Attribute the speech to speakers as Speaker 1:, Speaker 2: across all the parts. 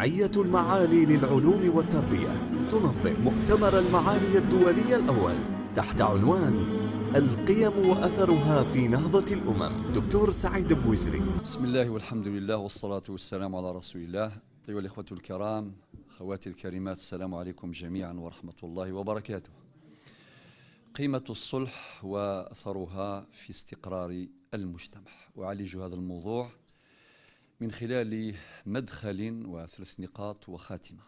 Speaker 1: جمعية المعالي للعلوم والتربية تنظم مؤتمر المعالي الدولي الأول تحت عنوان القيم وأثرها في نهضة الأمم. دكتور سعيد بوزري.
Speaker 2: بسم الله والحمد لله والصلاة والسلام على رسول الله. أيها الإخوة الكرام، أخواتي الكريمات، السلام عليكم جميعا ورحمة الله وبركاته. قيمة الصلح وأثرها في استقرار المجتمع. أعالج هذا الموضوع من خلال مدخل وثلاث نقاط وخاتمة.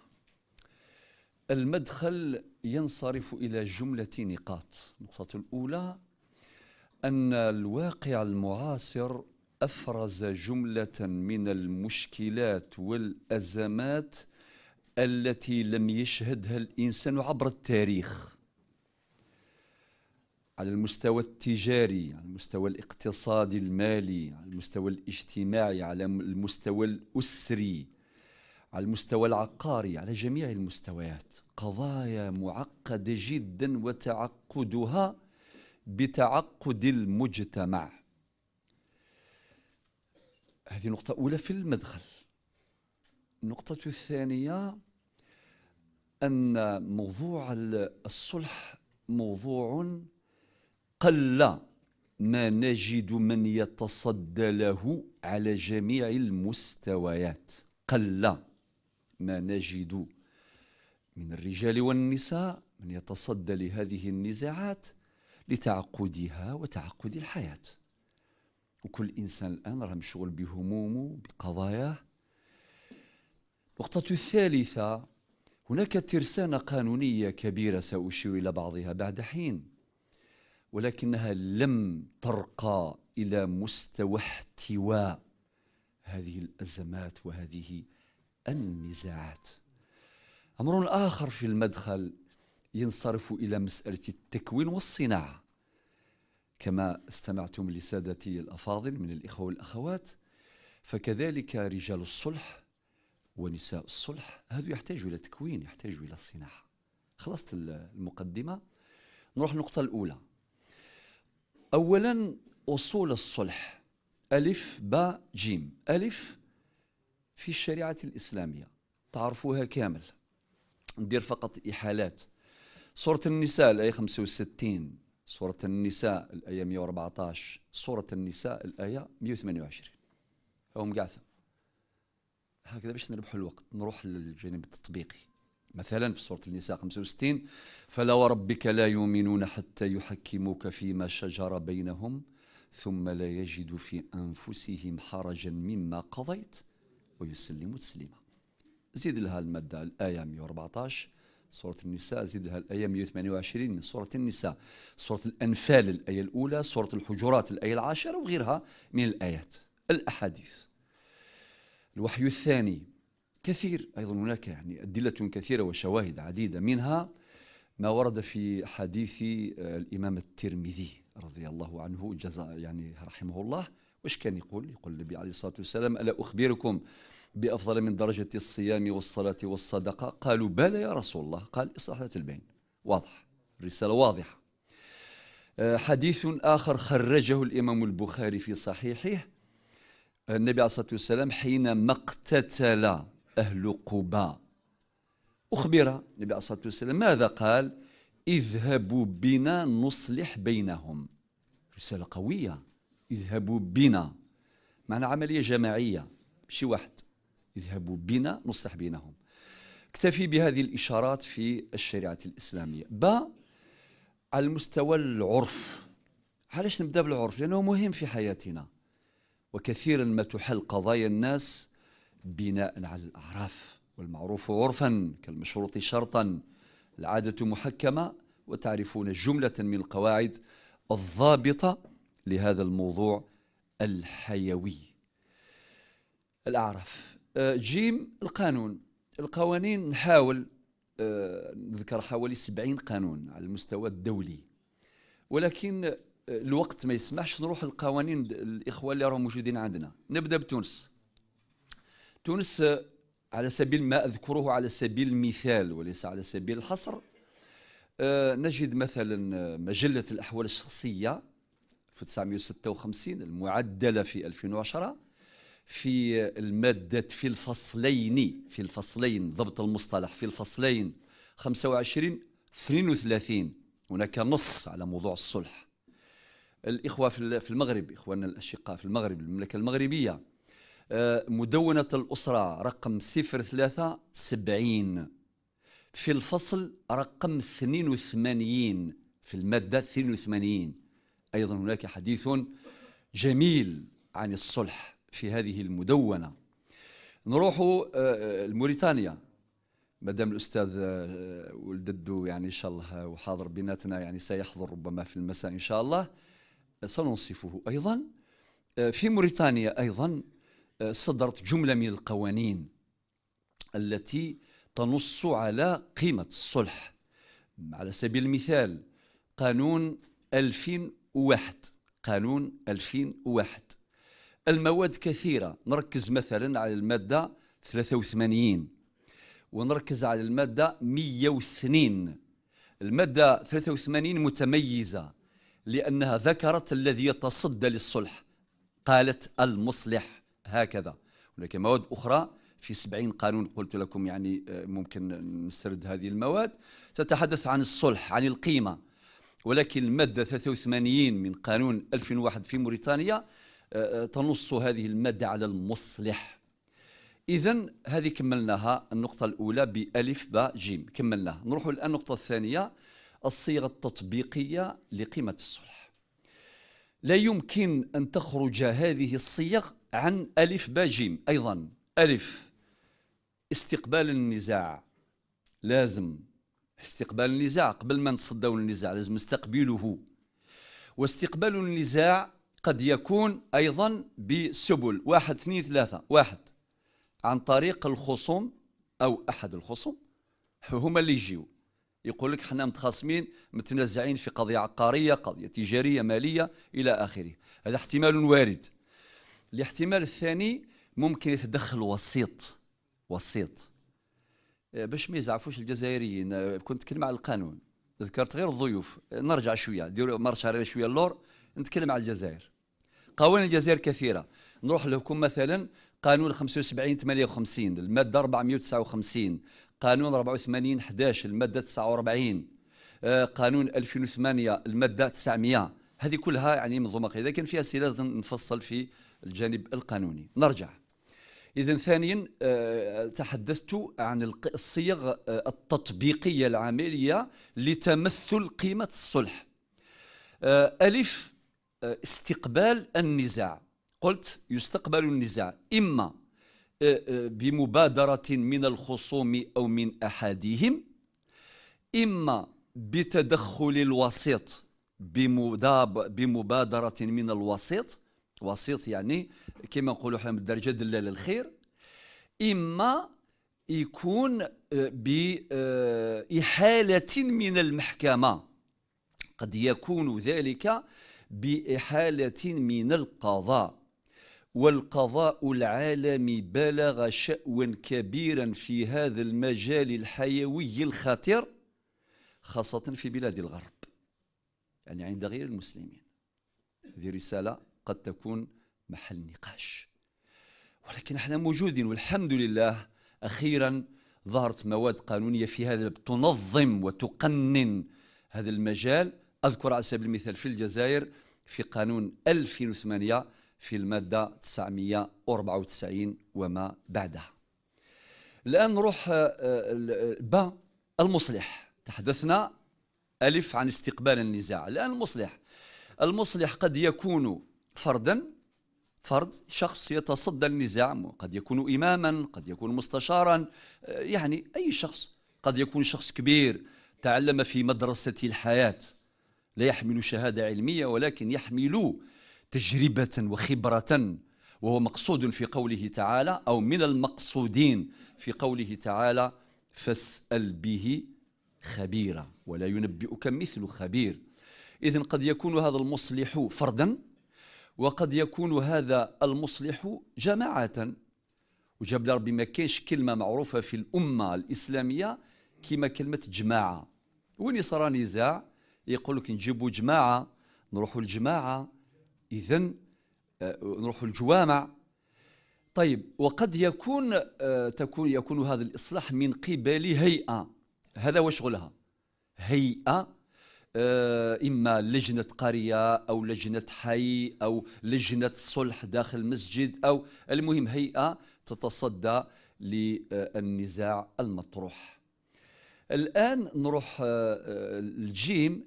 Speaker 2: المدخل ينصرف إلى جملة نقاط. النقطة الأولى أن الواقع المعاصر أفرز جملة من المشكلات والأزمات التي لم يشهدها الإنسان عبر التاريخ، على المستوى التجاري، على المستوى الاقتصادي المالي، على المستوى الاجتماعي، على المستوى الأسري، على المستوى العقاري، على جميع المستويات. قضايا معقدة جدا وتعقدها بتعقد المجتمع. هذه نقطة أولى في المدخل. النقطة الثانية أن موضوع الصلح موضوع قل ما نجد من يتصدى له على جميع المستويات. قل ما نجد من الرجال والنساء من يتصدى لهذه النزاعات لتعقدها وتعقد الحياة. وكل إنسان الآن راه مشغول بهمومه بقضاياه. النقطة الثالثة، هناك ترسانة قانونية كبيرة سأشير إلى بعضها بعد حين، ولكنها لم ترقى إلى مستوى احتواء هذه الأزمات وهذه النزاعات. أمر آخر في المدخل ينصرف إلى مسألة التكوين والصناعة، كما استمعتم لسادتي الأفاضل من الإخوة والأخوات، فكذلك رجال الصلح ونساء الصلح هذا يحتاج إلى تكوين، يحتاج إلى صناعة. خلصت المقدمة، نروح النقطة الأولى. أولا، أصول الصلح ألف باء جيم. ألف في الشريعة الإسلامية تعرفوها كامل، ندير فقط إحالات. سورة النساء الآية 65، سورة النساء الآية 114، سورة النساء الآية 128. هم قاعدة هكذا باش نربحوا الوقت. نروح للجانب التطبيقي. مثلا في سورة النساء 65: فلا وربك لا يؤمنون حتى يحكموك فيما شجر بينهم ثم لا يجدوا في أنفسهم حرجا مما قضيت ويسلموا تسليما. زيد لها المادة الآية 114 سورة النساء، زيد لها الآية 128 من سورة النساء، سورة الأنفال الآية الأولى، سورة الحجرات الآية العاشرة، وغيرها من الآيات. الأحاديث. الوحي الثاني كثير أيضا، هناك يعني أدلة كثيرة وشواهد عديدة، منها ما ورد في حديث الإمام الترمذي رضي الله عنه جزاء يعني رحمه الله. واش كان يقول؟ يقول النبي عليه الصلاة والسلام: ألا أخبركم بأفضل من درجة الصيام والصلاة والصدقة؟ قالوا: بلى يا رسول الله. قال: إصلاح ذات البين. واضح، الرسالة واضحة. حديث آخر خرجه الإمام البخاري في صحيحه، النبي عليه الصلاة والسلام حينما اقتتل أهل قباء أخبر النبي عليه الصلاة والسلام ماذا قال؟ اذهبوا بنا نصلح بينهم. رسالة قوية، اذهبوا بنا، معنى عملية جماعية ماشي واحد، اذهبوا بنا نصلح بينهم. اكتفي بهذه الإشارات في الشريعة الإسلامية. با على المستوى العرف. علاش نبدأ بالعرف؟ لأنه مهم في حياتنا، وكثيرا ما تحل قضايا الناس بناء على الأعراف، والمعروف عرفا كالمشروط شرطا، العادة محكمة، وتعرفون جملة من القواعد الضابطة لهذا الموضوع الحيوي. الأعراف. جيم القانون. القوانين نحاول نذكر حوالي 70 قانون على المستوى الدولي، ولكن الوقت ما يسمحش نروح القوانين الإخوة اللي راهم موجودين عندنا. نبدأ بتونس. تونس على سبيل ما أذكره على سبيل المثال وليس على سبيل الحصر، نجد مثلا مجلة الأحوال الشخصية في 1956 المعدلة في 2010 في المادة، في الفصلين، ضبط المصطلح، في الفصلين 25 32 هناك نص على موضوع الصلح. الإخوة في المغرب، إخواننا الأشقاء في المغرب، المملكة المغربية، مدونة الأسرة رقم 0370 في الفصل رقم 82 في المادة 82 أيضا هناك حديث جميل عن الصلح في هذه المدونة. نروح لموريتانيا، مادام الأستاذ ولددو يعني إن شاء الله وحاضر بيناتنا، يعني سيحضر ربما في المساء إن شاء الله، سننصفه أيضا. في موريتانيا أيضا صدرت جملة من القوانين التي تنص على قيمة الصلح. على سبيل المثال قانون 2001، قانون 2001 المواد كثيرة، نركز مثلا على المادة 83 ونركز على المادة 102. المادة 83 متميزة لأنها ذكرت الذي يتصدى للصلح، قالت المصلح هكذا. هناك مواد أخرى في 70 قانون قلت لكم، يعني ممكن نسرد هذه المواد تتحدث عن الصلح، عن القيمة، ولكن المادة 83 من قانون 2001 في موريتانيا تنص هذه المادة على المصلح. إذن هذه كملناها، النقطة الأولى بألف باء جيم كملناها. نروح الآن النقطة الثانية، الصيغة التطبيقية لقيمة الصلح. لا يمكن أن تخرج هذه الصيغ عن ألف باء جيم. أيضا ألف استقبال النزاع، لازم استقبال النزاع قبل ما نتصدوا النزاع لازم نستقبله. واستقبال النزاع قد يكون أيضا بسبل 1 2 3. 1 عن طريق الخصوم أو أحد الخصوم، هما اللي يجيو يقول لك حنا متخاصمين متنازعين في قضية عقارية، قضية تجارية، مالية إلى آخره. هذا احتمال وارد. الاحتمال الثاني ممكن يتدخل وسيط، وسيط باش ما يزعفوش الجزائريين. كنت نتكلم على القانون، ذكرت غير الضيوف، نرجع شوية، ديروا marche شوية اللور، نتكلم على الجزائر. قوانين الجزائر كثيرة، نروح لكم مثلا قانون 75 58 المادة 459، قانون 84 11 المادة 49، قانون 2008 المادة 900. هذه كلها يعني منظومة قيادية، كان فيها سلاسل نفصل في الجانب القانوني. نرجع إذن ثانيا، تحدثت عن الصيغ التطبيقية العملية لتمثل قيمة الصلح. ألف استقبال النزاع، قلت يستقبل النزاع إما بمبادرة من الخصوم أو من أحدهم، إما بتدخل الوسيط بمبادرة من الوسيط، وسيط يعني كما نقولوا احنا بالدرجة دلال الخير، إما يكون بإحالة من المحكمة، قد يكون ذلك بإحالة من القضاء. والقضاء العالمي بلغ شأوا كبيرا في هذا المجال الحيوي الخطير، خاصة في بلاد الغرب، يعني عند غير المسلمين. هذه رسالة قد تكون محل نقاش، ولكن احنا موجودين والحمد لله. أخيرا ظهرت مواد قانونية في هذا تنظم وتقنن هذا المجال. أذكر على سبيل المثال في الجزائر في قانون 2008 في المادة 994 وما بعدها. الآن نروح با المصلح. تحدثنا ألف عن استقبال النزاع، الآن المصلح. المصلح قد يكون فردا، فرد شخص يتصدى النزاع، قد يكون إماما، قد يكون مستشارا، يعني أي شخص، قد يكون شخص كبير تعلم في مدرسة الحياة، لا يحمل شهادة علمية ولكن يحمل تجربة وخبرة، وهو مقصود في قوله تعالى، أو من المقصودين في قوله تعالى: فاسأل به خبيرا ولا ينبئك مثل خبير. إذن قد يكون هذا المصلح فردا، وقد يكون هذا المصلح جماعة. وجاب ربي ما كاينش كلمة معروفة في الأمة الإسلامية كما كلمة جماعة. وين صار نزاع يقول لك نجيبوا جماعة، نروحوا الجماعة، إذن نروحوا الجوامع. طيب، وقد يكون هذا الإصلاح من قبل هيئة، هذا هو شغلها، هيئة إما لجنة قرية أو لجنة حي أو لجنة صلح داخل المسجد، أو المهم هيئة تتصدى للنزاع المطروح. الآن نروح الجيم،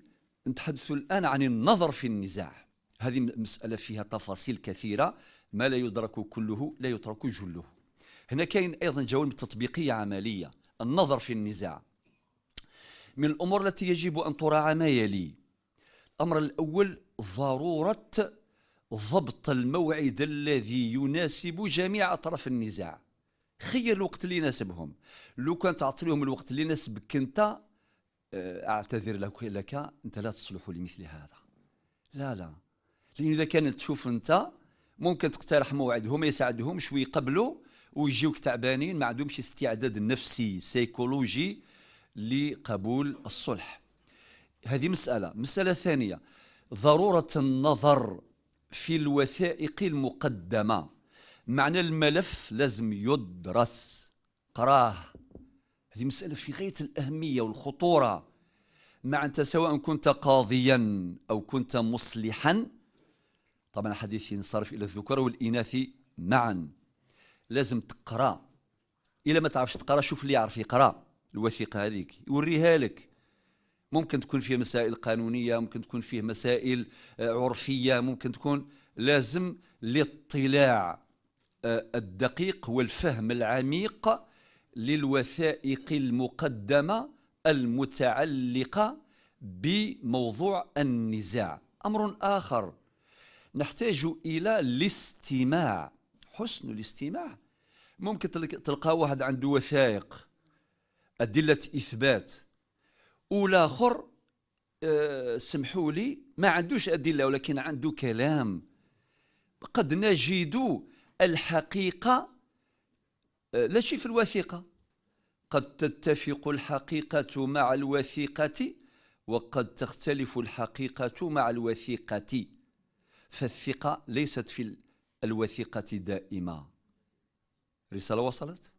Speaker 2: نتحدث الآن عن النظر في النزاع. هذه مسألة فيها تفاصيل كثيرة، ما لا يدرك كله لا يترك جله. هنا كاين أيضا جوانب تطبيقية عملية. النظر في النزاع من الأمور التي يجب أن تراعى ما يلي. الأمر الأول، ضرورة ضبط الموعد الذي يناسب جميع أطراف النزاع. خير الوقت اللي يناسبهم. لو كان تعطي لهم الوقت اللي يناسبك أنت، أعتذر لك، أنت لا تصلح لمثل هذا. لا لا، لأن إذا كانت تشوف أنت ممكن تقترح موعد هما يساعدهم ويقبلوا ويجيوك تعبانين، ما عندهمش استعداد نفسي سيكولوجي لقبول الصلح. هذه مسألة. مسألة ثانية، ضرورة النظر في الوثائق المقدمة. معنى الملف لازم يدرس، قراه. هذه مسألة في غاية الأهمية والخطورة. مع أنت سواء كنت قاضيا أو كنت مصلحا، طبعا الحديث ينصرف إلى الذكور والإناث معا، لازم تقرأ. إلا ما تعرفش تقرأ شوف اللي يعرف يقرأ الوثيقة هذيك يوريها لك. ممكن تكون فيه مسائل قانونية، ممكن تكون فيه مسائل عرفية، ممكن تكون، لازم الاطلاع الدقيق والفهم العميق للوثائق المقدمة المتعلقة بموضوع النزاع. أمر آخر، نحتاج إلى الاستماع، حسن الاستماع. ممكن تلقى واحد عنده وثائق أدلة إثبات، والآخر سمحوا لي ما عندوش أدلة ولكن عنده كلام. قد نجد الحقيقة لا شيء في الوثيقة، قد تتفق الحقيقة مع الوثيقة وقد تختلف الحقيقة مع الوثيقة، فالثقة ليست في الوثيقة دائمة. رسالة وصلت؟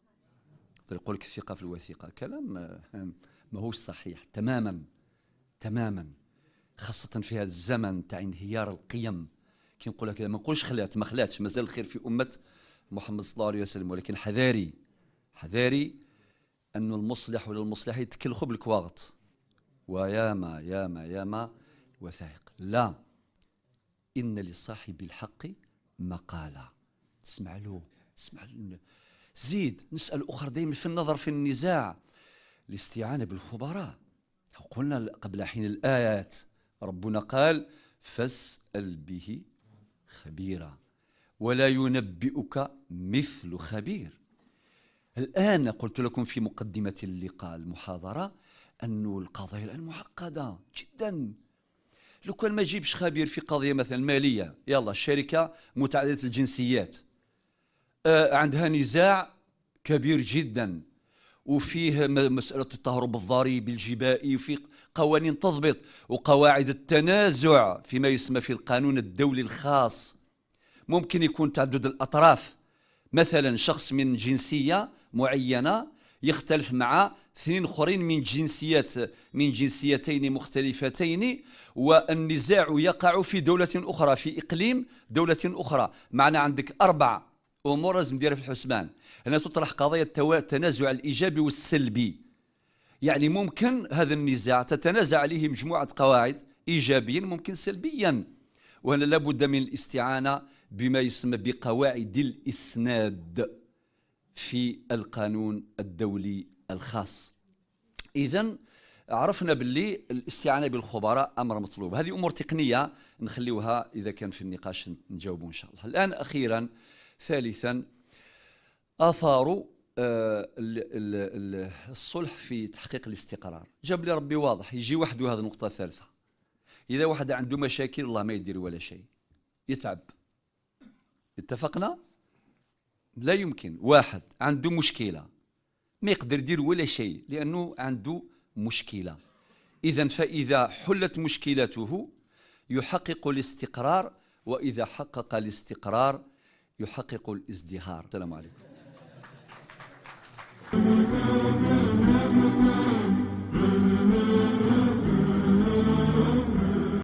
Speaker 2: يقول لك الثقة في الوثيقة، كلام ما هوش صحيح تماما تماما، خاصة في هذا الزمن تاع انهيار القيم. كي نقول لك ما نقولش خلات، ما خلاتش، مازال الخير في أمة محمد صلى الله عليه وسلم، ولكن حذاري حذاري أن المصلح ولا المصلح يتكلخوا بالكواغط وياما ياما ياما وثائق. لا، إن لصاحب الحق مقالة، تسمع له، تسمع له. زيد نسأل أخر دائما في النظر في النزاع، الاستعانة بالخبراء. قلنا قبل حين الآيات ربنا قال فاسأل به خبيرا ولا ينبئك مثل خبير. الآن قلت لكم في مقدمة اللقاء المحاضرة أن القضايا الآن معقدة جدا. لو كان ما جيبش خبير في قضية مثلا مالية، يلا الشركة متعددة الجنسيات عندها نزاع كبير جدا وفيه مسألة التهرب الضريبي الجبائي، وفي قوانين تضبط وقواعد التنازع فيما يسمى في القانون الدولي الخاص. ممكن يكون تعدد الأطراف، مثلا شخص من جنسية معينة يختلف مع اثنين اخرين من جنسيات، من جنسيتين مختلفتين، والنزاع يقع في دولة أخرى، في إقليم دولة أخرى. معنى عندك أربع أمور لازم ديرها في الحسبان. هنا تطرح قضية التنازع الإيجابي والسلبي، يعني ممكن هذا النزاع تتنازع عليه مجموعة قواعد إيجابيا ممكن سلبيا، وهنا لابد من الاستعانة بما يسمى بقواعد الإسناد في القانون الدولي الخاص. إذن عرفنا باللي الاستعانة بالخبراء أمر مطلوب. هذه أمور تقنية نخليوها إذا كان في النقاش نجاوبه إن شاء الله. الآن أخيرا ثالثا، آثار الصلح في تحقيق الاستقرار. جاب لي ربي واضح، يجي وحده هذه النقطة الثالثة. إذا واحد عنده مشاكل الله ما يدير ولا شيء، يتعب. اتفقنا؟ لا يمكن واحد عنده مشكلة ما يقدر يدير ولا شيء لأنه عنده مشكلة. إذن فإذا حلت مشكلته يحقق الاستقرار، وإذا حقق الاستقرار يحقق الازدهار. السلام عليكم.